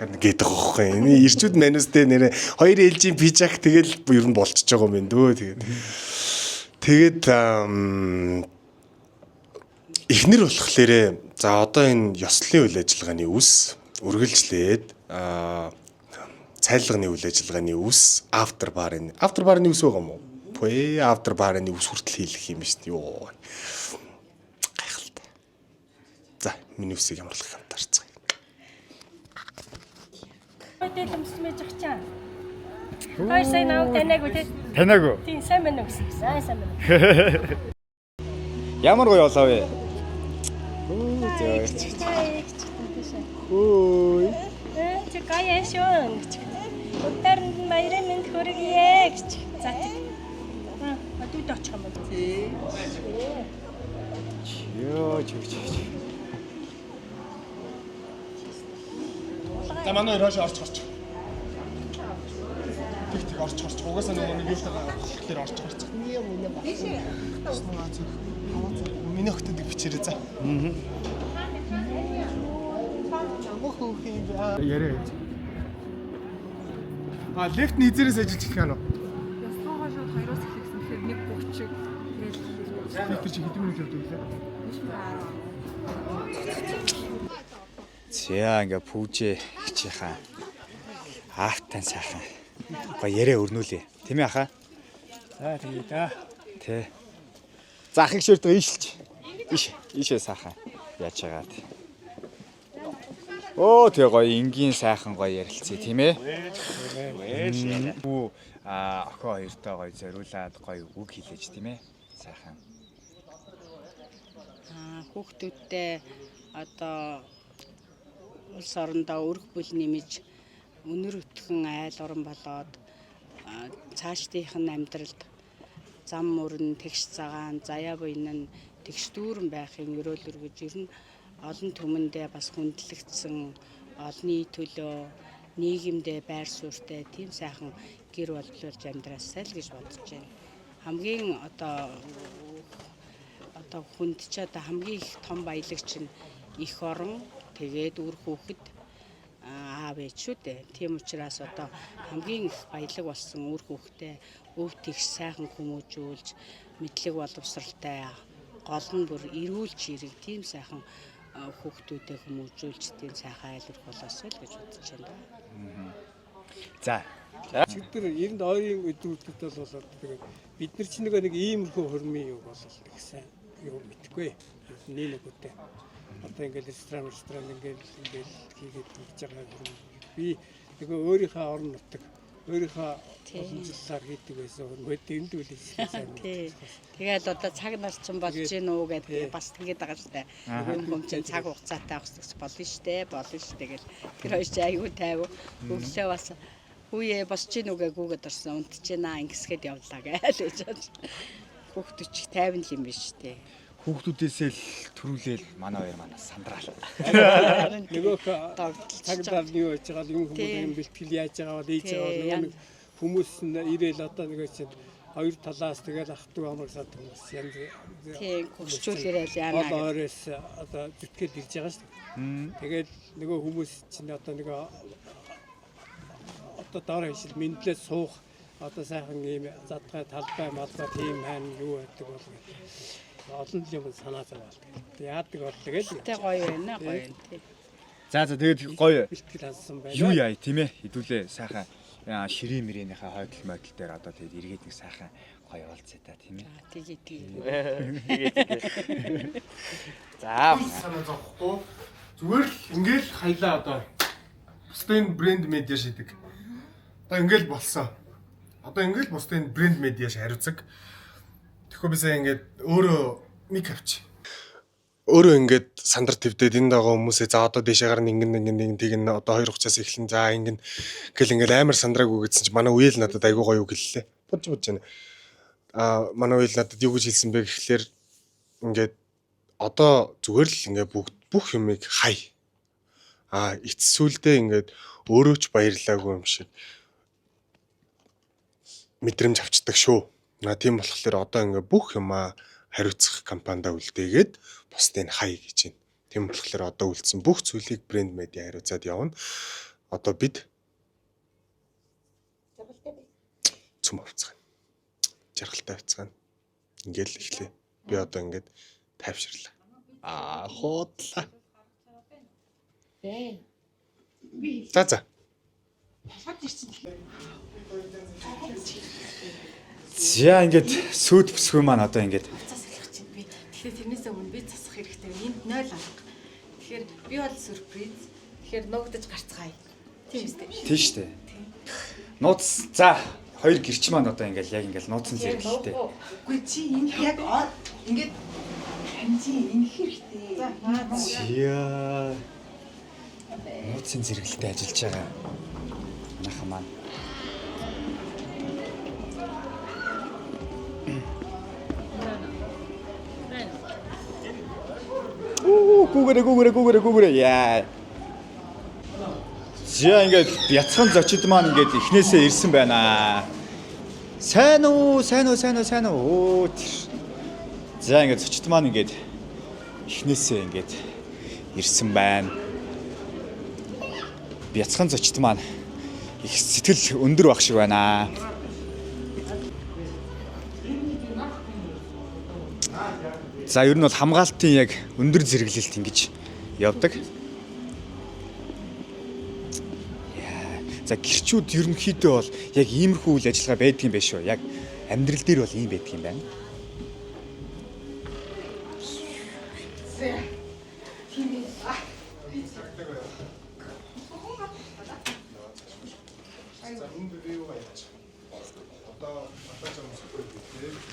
S1: Харин гэдэг аахгүй. Энэ ирчүүд манустэй нэрэ хоёр ээлжийн пижак тэгэл ер нь болчихж байгаа юм байна дөө тэгээд. Тэгээд эхнэр болохлээрээ за одоо энэ ёслолын үйл ажиллагааны үс үргэлжлээд цайлганы үйл ажиллагааны үс after bar-ын after bar-ын үс байгаа юм уу? Пү after bar-ын үс хүртэл хийлэх юм шүү дээ. Йоо. Гайхалтай. За миний үсийг ямар болох юм тарцгаая.
S9: Хөдөл өмсмэж ах чаа. Хоёр сая намайг танаагүй те.
S4: Танаагүй.
S9: Тийм сайн байна уу гэсэн. Сайн сайн байна.
S4: Ямар гоё болоо вэ? Хөө зөө. Хөөй.
S9: Чи гаяа шүү. Өдөр нь баярын мэнд хүргье гэж. За тэг. Аа, өдөрт очих юм бол.
S4: Йоо чиг чиг.
S1: За манай хоёр хойш орч орч. Тэг тэг орч орч. Угаасаа нөгөө нэг юутайгаа болохоор орч орч. Нэг юм юм байна. Миний хотод бичээрэй за. Аа. Яриа. А лефт нь эзэрээс ажиллаж эхлэх юм уу?
S5: Ясгоогоо шууд хоёроос эхлэсэн тэгэхээр 1:30 тэгэл
S1: Лефт чи хэдэн минут явдаг вэ?
S4: За ингээ пүүжээ хичээхаа. Аавтай сайхан. Гоё яриа өрнүүлээ. Тийм ээ ахаа?
S2: За тэгээ да.
S4: Тэ. За ахыг шүрдэг ийшилж. Иш ийшээ сайхан. Яаж чагаад. Өө тэгээ гоё энгийн сайхан гоё ярилцъя тийм ээ. Үү а охин хоёртой гоё зориулаад гоё үг хэлээж тийм ээ. Сайхан.
S11: Хүүхдүүдтэй одоо улс орондоо өрх бүл нэмж өнөр өтгөн айл орон болоод цаашдынх нь амьдралд зам мөрөн тэгш цагаан заяа буян нь тэгш дүүрэн байхын өрөөл өргөж ер нь олон түмэндээ бас хүндлэгдсэн олонний төлөө нийгэмдээ байр суурьтай тийм сайхан гэр боловлуулж амьдраасай л гэж бодож байна. Хамгийн одоо хүнд ч одоо хамгийн их том баялаг чинь эх орон тэгээд үр хүүхэд аав ээж шүү дээ. Тийм учраас одоо хамгийн их баялаг болсон үр хүүхдээ өв тэгш сайхан хүмүүжүүлж мэдлэг боловсралтай гол нь бүр эрүүл чирэг тийм сайхан хүүхдүүдэд хүмүүжүүлж тийм сайхан айл өрх болоосой л гэж бодож байна да.
S4: За.
S12: Өчигдөр 92-ын өдрүүдэд бол тэгээд бид нар чинь нэг иймэрхүү хормын юу бол нэг сайн юу мэдэхгүй. Нэг нэгүтэй. Одоо ингээл ресторан ингээл хийгээд хийж байгаа хөрм. Би нөгөө өөрийнхөө орон нутаг өөрийнхөө уламжлалаар хийдэг байсан хөрмөө дэндүү л сайн.
S11: Тий. Тэгэл одоо цаг нар чинь болж гин үү гэдэг бас тэгээд байгаа штэ. Хүн чинь цаг хугацаатай авах болно штэ, болно штэ гэл. Тэр хоёр чинь айгүй тайв. Өглөө бас хүүе босч гин үгээ гүгээд орсон. Унтж гинэ ингэсгээд явлаа гээл гэж. Хүүхдүүд чих тайван л юм биш штэ.
S4: Хүүхдүүдээсээ л төрүүлээл манай хоёр манаас сандраал.
S12: Нөгөөх цаг нар нь юу хийж байгаа юм хүмүүс юм бэлтгэл яаж байгаа бол ийж байгаа бол нөгөө нэг хүмүүс нь ирээл одоо нөгөө чинь хоёр талаас тэгэл ах トゥ амарсаад хүмүүс янз
S11: Тийм хөгшчүүл ирээл яана.
S12: Гол ойроос одоо зүтгэл ирж байгаа шүү дээ. Тэгэл нөгөө хүмүүс чинь одоо нөгөө одоо дор хишил мэдлээ суух одоо сайхан ийм задгай талбай малбай тийм маань юу байдаг бол олон юм санаа зовоол. Яадаг боллоо гэл.
S11: Тэ гоё байна гоё байна тий.
S4: За за тэгээд гоё
S12: бэлтгэл хансан байна.
S4: Юу яа тийм ээ хэдүүлээ сайхан ширээ мрээнийхээ хойдол мойдол дээр одоо тэгээд эргээд нэг сайхан гоё уулзъя та тийм ээ.
S11: Тэгээ тэгээ.
S3: За
S1: санаа зовхгүй зүгээр л ингээл хаялаа одоо бусдын брэнд медиа шидэг. Одоо ингээл болсон. Одоо ингээл бусдын брэнд медиа ш хариуцаг. Тэгэхгүй би сая ингээд өөрөө мик авч. Өөрөө ингээд сандар твдээд энд байгаа хүмүүсээ за одоо дэшээ гарна ингэн ингэн ингэн тэгнэ одоо хоёр хугацаас эхлэн за ингэн гэл ингээл амар сандраагүй гэсэн чи манай үеэл надад айгуу гоё үг хэллээ. Бодж бодж байна. Аа манай үеэл надад юу гэж хэлсэн бэ гэхлээр ингээд одоо зүгээр л ингээд бүгд бүх юмыг хай. Аа эцэс сүлдээ ингээд өөрөө ч баярлаагүй юм шиг мэдрэмж авчдаг шүү. Аа тийм болохоор одоо ингээд бүх юмаа хариуцах компанида үлдээгээд бусдыг хай гэж байна. Тийм болохоор одоо үлдсэн бүх зүйлийг брэнд медиа хариуцаад явна. Одоо бид цөм авцгаана. Жаргалтай авцгаана. Ингээл эхлэе. Би одоо ингээд тайвширлаа. Аа хуудлаа. За за.
S4: За ингээд сүйт бүсгүй маань одоо ингээд
S5: Цас хэлэх чинь би. Тэгэхээр тэрнээсээ өмнө би засах хэрэгтэй. Энд 0 алга. Тэгэхээр би бол сюрприз. Тэгэхээр нуугдаж гарцгаая. Тийм үстэй.
S4: Тийм шүү дээ. Нууц за хоёр гэрч маань одоо ингээд яг ингээд нууцсан зэрэгэлтэй.
S10: Үгүй чи энд яг ингээд хамжин ингэх хэрэгтэй.
S4: За. Нууцын зэрэгэлтэй ажиллаж байгаа. Манайхан маань. Уу гүгэрэ гүгэрэ гүгэрэ гүгэрэ яа. За ингээд бяцхан зочид маань ингээд эхнээсээ ирсэн байна. Сайн уу, сайн уу, сайн уу, сайн уу. Өө тэр. За ингээд зочид маань ингээд эхнээсээ ингээд ирсэн байна. Бяцхан зочид маань их сэтгэл өндөр байх шиг байна. За ер нь бол хамгаалтын яг өндөр зэрэглэлт ингэж явдаг. Яа. За гэрчүүд ерөнхийдөө бол яг иймэрхүү үйл ажиллагаа байдаг юм байна шүү. Яг амьдрал дээр бол ийм байдаг юм байна.
S1: За энэ би юу яаж. Одоо одоо ч өмсөхгүй би.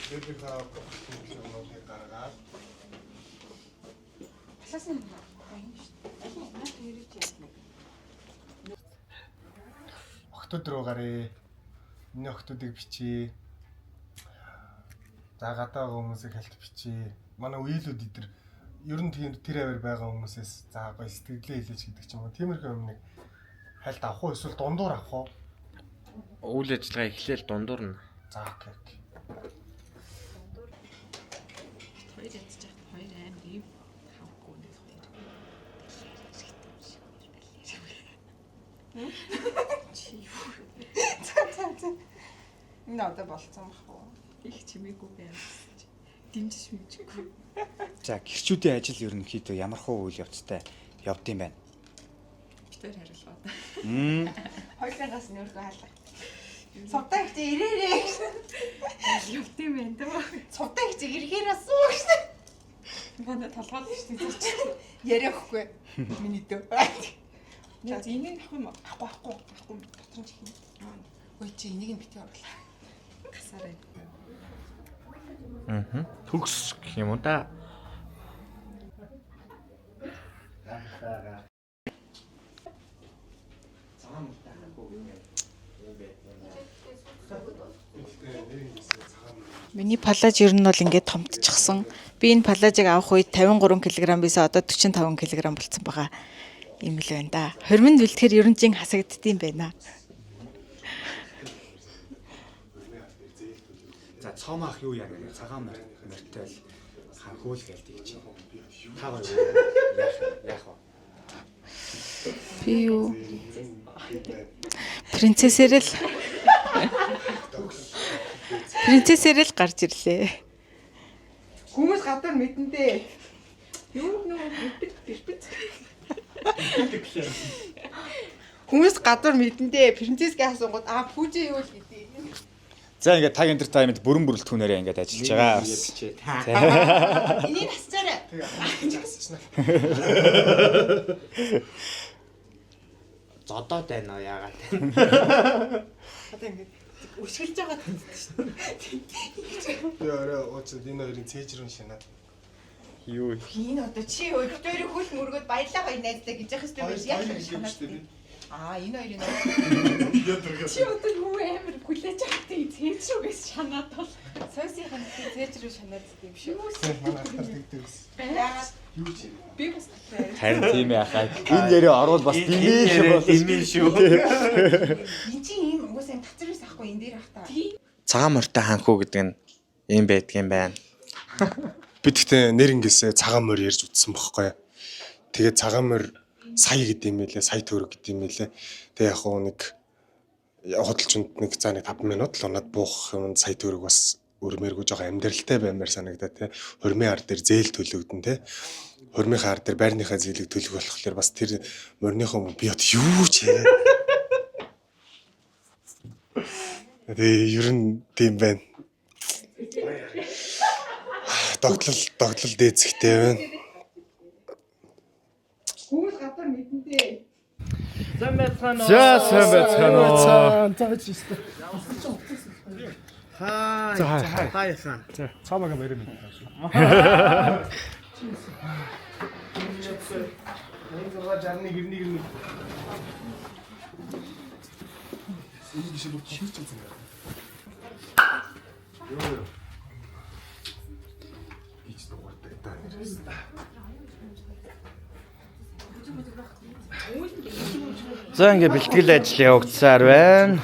S1: Тэднийхээ юмнуудыг гаргаад
S5: Талаас нь гоё юм шүү дээ. Наад хоёрыг яах вэ?
S1: Охтууд руу гарээ. Миний охтуудыг бичээ. За гадаа байгаа хүмүүсийг хальт бичээ. Манай үеэлүүд идэр ер нь тийм тэр авир байгаа хүмүүсээс за гоё сэтгэлдээ хэлээч гэдэг ч юм уу. Тиймэрхүү юм нэг хальт авах уу эсвэл дундуур авах уу?
S3: Үйл ажиллагаа эхлээл дундуур нь.
S1: За окей. Окей.
S5: Хоёр ядчих хоёр амар юм хавгүй нэг хоёр. Хэрэгтэй юм шиг хоёр балер. Чи юу?
S13: За за за. Энэ одоо болцсон бах уу?
S5: Их чимээгүй байх чи. Дэмжиж мэмжихгүй.
S4: За гэрчүүдийн ажил ерөнхийдөө ямар хуу үйл явцтай явдсан байна.
S5: Бид хоёр хариулгаа.
S13: Хоёулангаас нь өөртөө хаалга. Цувтаа их чи ирээрээ гэж.
S5: Явд юм байна даа.
S13: Цувтаа их чи ирэхээр асуу гэж.
S5: Манай толгоол шүү дээ чи.
S13: Яриа өгөхгүй. Миний дөө.
S5: За энийг авах юм уу?
S13: Ахгүй ахгүй ахгүй дотор нь чихнэ. Ой чи энийг нь битгий оруулаа.
S5: Гасаарай.
S3: Аа. Төгс гэх юм уу да.
S5: Миний палаж ер нь бол ингээд томтчихсан. Би энэ палажийг авах үед 53 кг байсан. Одоо 45 кг болцсон байгаа. Ийм л байна да. Хормонд бэлтгэхэр ер нь жин хасагддсан байна.
S4: За цоомах юу яа гэх цагаан морьтой л ханхуул гэлдэг чи. Та хоёр яах яах вэ?
S5: Би юу? Принцессээр л Принцессээр л гарч ирлээ.
S13: Хүмүүс гадуур мэдэн дээ. Юу нөө бит бит. Хүмүүс гадуур мэдэн дээ. Принцессгээ асуугууд аа пүүжээ юу л гэдэг.
S4: За ингээд таг entertainment бүрэн бүрэлдэхүүнээрээ ингээд ажиллаж байгаа.
S13: Энийг асчаарай.
S3: Зодоод байна уу яагаад?
S13: Одоо ингээд өшгөлж байгаа тань шүү дээ.
S1: Би орой уучлаад энэ хоёрын цээж рүү шинаад.
S3: Юу?
S13: Энэ одоо чи өө бид хоёрын хөл мөргөөд баялаа хоёр найзлаа гэж яах ёстой биш яг
S1: шүү дээ.
S13: Аа энэ хоёрын
S5: Чи одоо юу амар хүлээж авдаг цээж рүүгээс шанаад бол сойсынхаа цээж рүү шанаад идэв юм шиг.
S1: Манай ахтар тэгдэг ус.
S5: Яагаад
S1: Юу ч юм.
S5: би бас татай.
S4: Харин тийм яхаа. Энэ яриа орвол бас димээ шүү болно.
S3: Димээ шүү.
S13: Энд чинь ийм угаасаа юм татвар ус ахгүй энэ дээр ах та.
S3: Цагаан морьтой ханхуу гэдэг нь ийм байдгийн байна.
S1: Би тэгтээ нэрнгээсээ цагаан морь ярьж утсан бохгүй. Тэгээд цагаан морь сая гэдэг юм байлээ, сая төгрөг гэдэг юм байлээ. Тэгээ яг хуу нэг худалчинд нэг за нэг 5 минут л унаад буух юм сая төгрөг бас өрмээргүй жоохон амьдралтай баймар санагдаа тий. Хормын ар дээр зээл төлөгдөн тий. Хормынхаа ар дээр байрныхаа зээлийг төлөх болохоор бас тэр морьныхоо би одоо юу ч яа. Тэгээ ер нь тийм байна. Догтлол догтлол дээцхтэй байна.
S13: Хүмүүс гадуур мэдэн дээ.
S3: Сайн байцгаана уу?
S7: За сайн байцгаана уу.
S3: Хай.
S7: За хай.
S3: Хай хаа.
S7: За цаамаг мэрэ мэд.
S1: 86 61 91 91. Энэ гişэ бүр чимч үзэн байна. Йоо ёо. Ич дугаартай та нэрээс.
S3: За ингээ бэлтгэл ажил явагдсаар байна.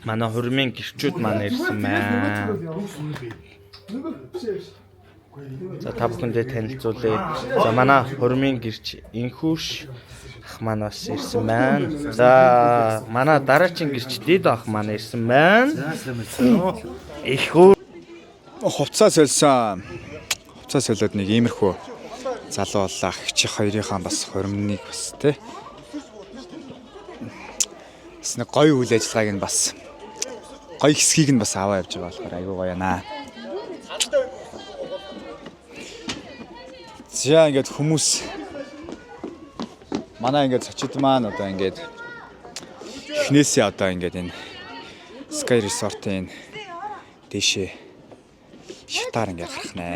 S3: Манай хурмын гэрчүүд маань ирсэн байна. За та бүхэндээ танилцуулъя. За манай хурмын гэрч Инхүүш ах маань бас ирсэн байна. За манай дараачин гэрч Дид ах маань ирсэн байна. Их хүү
S4: Хувцас сольсон. Хувцас солиод нэг иймэрхүү залуу боллоо. Ах чи хоёрынхаа бас хормныг бас те. Бас нэг гоё үйл ажиллагааг нь бас гоё хэсгийг нь бас аваа явж байгаа болохоор айгүй гоё наа. За ингээд хүмүүс манай ингээд цочид маань одоо ингээд Эхнээсээ одоо ингээд энэ Sky Resort-ын дээшээ шатаар ингээд гарах нэ.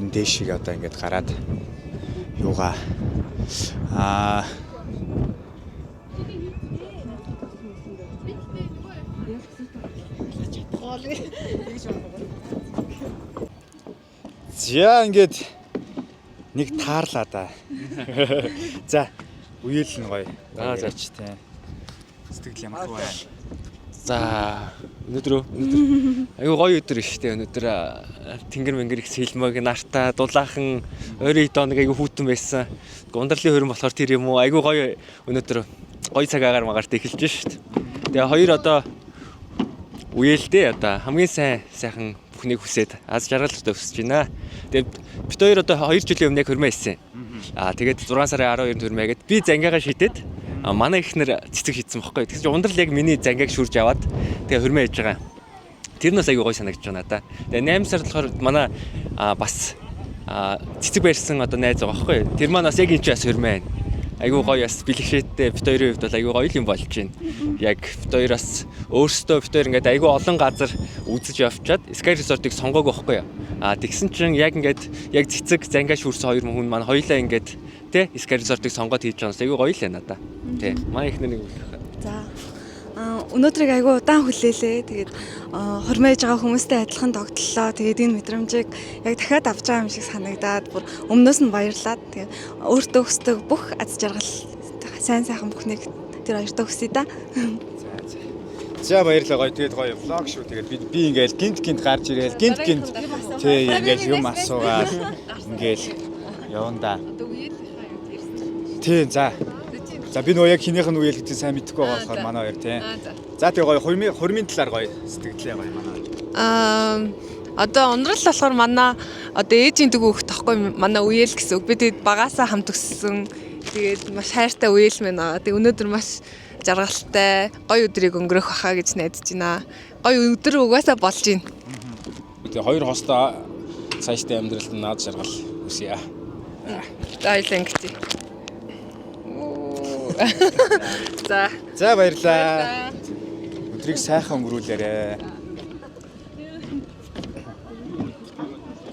S4: Энэ дээшийг одоо ингээд гараад юугаа аа За ингээд нэг таарлаа да. За үеэл нь гоё.
S14: Аа, за.
S4: Ярьч тийм. Сэтгэл ямар байна?
S14: За өнөөдөр айгүй гоё өдөр шүү дээ. Өнөөдөр тэнгэр мэнгэр их сэлмэг нартаа дулаахан ойрын доо нэг айгүй хүүтэн байсан. Гундарлын хөрөн болохоор тэр юм уу айгүй гоё өнөөдөр гоё цаг агаар магаарт эхэлж шүү дээ. Тэгээ хоёр одоо үеэлдээ одоо хамгийн сайн сайхан бүхнийг хүсээд аз жаргалтай өсөж байна. Тэгээ бит хоёр одоо 2 жилийн өмнө яг хөрмөө хийсэн. Аа тэгээд 6 сарын 12-нд хөрмөө гээд би зангиагаа шидэд манай эхнэр цэцэг шидсэн бохгүй. Тэгсэн чинь ундрал яг миний зангиаг шүрж аваад тэгээ хөрмөө хийж байгаа. Тэр нь бас айгүй гоё санагдаж байна надаа. Тэгээ 8 сард болохоор манай бас цэцэг барьсан одоо найз байгаа байхгүй. Тэр маань бас яг энэ ч бас хөрмөө байна. Айгүй гоё бас бэлгшээтэй бит хоёрын хувьд бол айгүй гоё юм болж байна. Яг бит хоёр бас өөрсдөө бит хоёр ингээд айгүй олон газар үзэж явчаад Sky Resort-ыг сонгоог байхгүй юу. А тэгсэн чинь яг ингээд яг цэцэг зангаа шүрсэн хоёр хүн маань хоёлаа ингээд тэ Sky Resort-ыг сонгоод хийж байгаа юм. Айгүй гоё л байна надаа. Тэ манай эхнэр нэг үлэх.
S15: За. Өнөөдрийг айгүй удаан хүлээлээ. Тэгээд хормойж байгаа хүмүүстэй адилхан тогтлоо. Тэгээд энэ мэдрэмжийг яг дахиад авч байгаа юм шиг санагдаад бүр өмнөөс нь баярлаад тэгээд өөртөө хүсдэг бүх аз жаргал сайн сайхан бүхнийг тэр хоёртоо хүсье да.
S4: За баярлалаа гоё. Тэгээд гоё vlog шүү. Тэгээд би ингээл гинт гинт гарч ирээл гинт гинт тий ингээл юм асуугаал ингээл явна да. Тий за. За би нөгөө яг хинийх нь үеэл гэдгийг сайн мэдэхгүй байгаа болохоор манай хоёр тий. За тэгээ гоё хурмын талаар гоё сэтгэлээ гоё манай хоёр.
S13: Одоо ундрал болохоор манай одоо ээжийн дүү хөх тахгүй манай үеэл гэсэн үг. Би тэгээд багасаа хамт өссөн. Тэгээд маш хайртай үеэл мэн аа. Тэгээд өнөөдөр маш жаргалтай гоё өдрийг өнгөрөх баха гэж найдаж байна. Гоё өдөр угаасаа болж байна.
S16: Тэгээ хоёр хостой цаашдаа амьдралд наад жаргал хүсье.
S13: За баярлалаа ингэж. За.
S4: За баярлалаа. Өдрийг сайхан өнгөрүүлээрэ.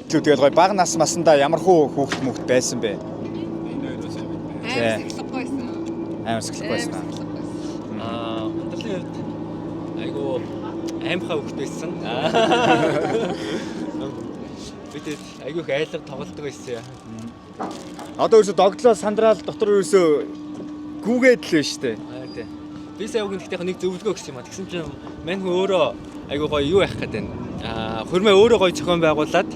S4: Тэгээд гоё бага нас масандаа ямар хүү хүүхэд мөхт байсан бэ?
S13: Амар сахилгагүй байсан.
S4: Амар сахилгагүй байсан.
S14: Аа ундралын хувьд айгүй аймхаа хөвгт байсан. Би тэгээд айгүй их айлга тоглолдог байсан юм.
S4: Одоо ерөөсө догтлоо сандраал дотор ерөөсө гүгээд л байна шүү дээ.
S14: Аа тий. Би сая үгэн гэхдээ нэг зөвлөгөө өгсөн юм а. Тэгсэн чинь мань хүн өөрөө айгүй гоё юу яах гээд байна. Аа хөрмөө өөрөө гоё зохион байгуулад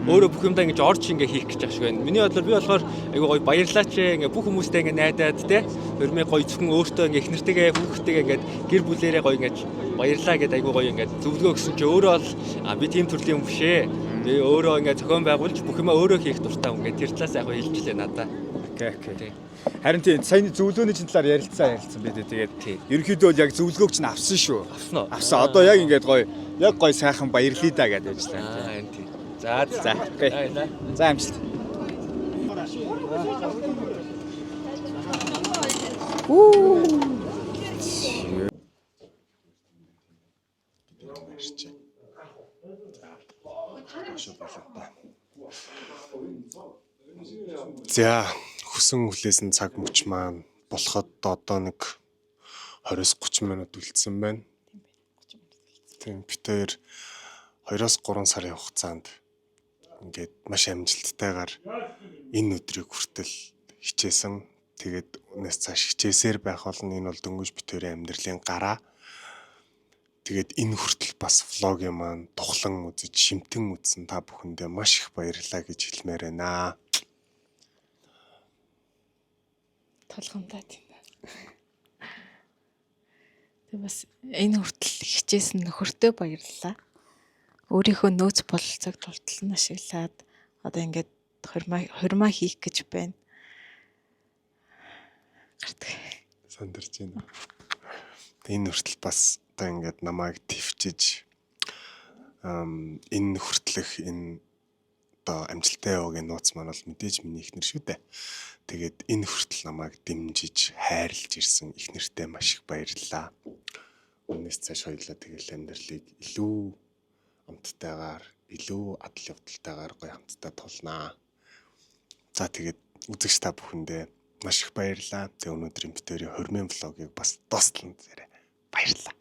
S14: өөрөө бүх юмдаа ингэж орж ингээ хийх гэж байгаа шиг байна. Миний бодлоор би болохоор айгүй гоё баярлаач ингээ бүх хүмүүстэй ингээ найдаад те хөрмөө гоё зөвхөн өөртөө ингээ их нэртэйгээ хүүхдтэйгээ ингээ гэр бүлээрээ гоё ингээ баярлаа гэдээ айгүй гоё ингээ зөвлөгөө өгсөн чи өөрөө бол би тийм төрлийн хүн биш ээ. Би өөрөө ингээ зохион байгуулж бүх юмаа өөрөө хийх дуртай хүн ингээ тэр талаас яг хэлжлээ надаа.
S4: Окей окей. Харин тийм саяны зөвлөгөөний чинь талаар ярилцсан би тэгээд ерөнхийдөө бол яг зөвлөгөөг чинь авсан шүү.
S14: Авсан уу?
S4: Авсан. Одоо яг ингээд гоё яг гоё сайхан баярлая да гэдээ ажиллаа.
S14: Аа тийм. За
S4: за. Окей. За амжилт.
S1: За хүсэн хүлээсэн цаг мөч маань болоход одоо нэг 20-30 минут үлдсэн байна. Тийм бит хоёр 2-3 сарын хугацаанд ингээд маш амжилттайгаар энэ өдрийг хүртэл хичээсэн. Тэгээд өнөөс цааш хичээсээр байх болно. Энэ бол дөнгөж бит хоёрын амьдралын гараа. Тэгээд энэ хүртэл бас влогийн маань тухлан үзэж, шимтэн үзсэн та бүхэндээ маш их баярлалаа гэж хэлмээр байна.
S5: Толгомдоо тийм байна. Тэг бас энэ хүртэл хичээсэн нөхөртөө баярлалаа. Өөрийнхөө нөөц бололцоог тултал нь ашиглаад одоо ингээд хурмаа хийх гэж байна. Гардаг.
S1: Сандарч байна. Энэ хүртэл бас одоо ингээд намайг төвчж энэ хүртэлх энэ одоо амжилттай яваагийн нууц маань бол мэдээж миний эхнэр шүү дээ. Тэгээд энэ хүртэл намайг дэмжиж, хайрлж ирсэн эхнэртээ маш их баярлалаа. Үүнээс цааш хоёулаа тэгэл амьдралыг илүү амттайгаар, илүү адал явдалтайгаар гоё хамтдаа тулнаа. За, тэгээд үзэгч та бүхэндээ маш их баярлалаа. Тэгээ өнөөдрийн бид хоёрын хормын vlog ыг бас дуустал нь үзээрэй. Баярлалаа.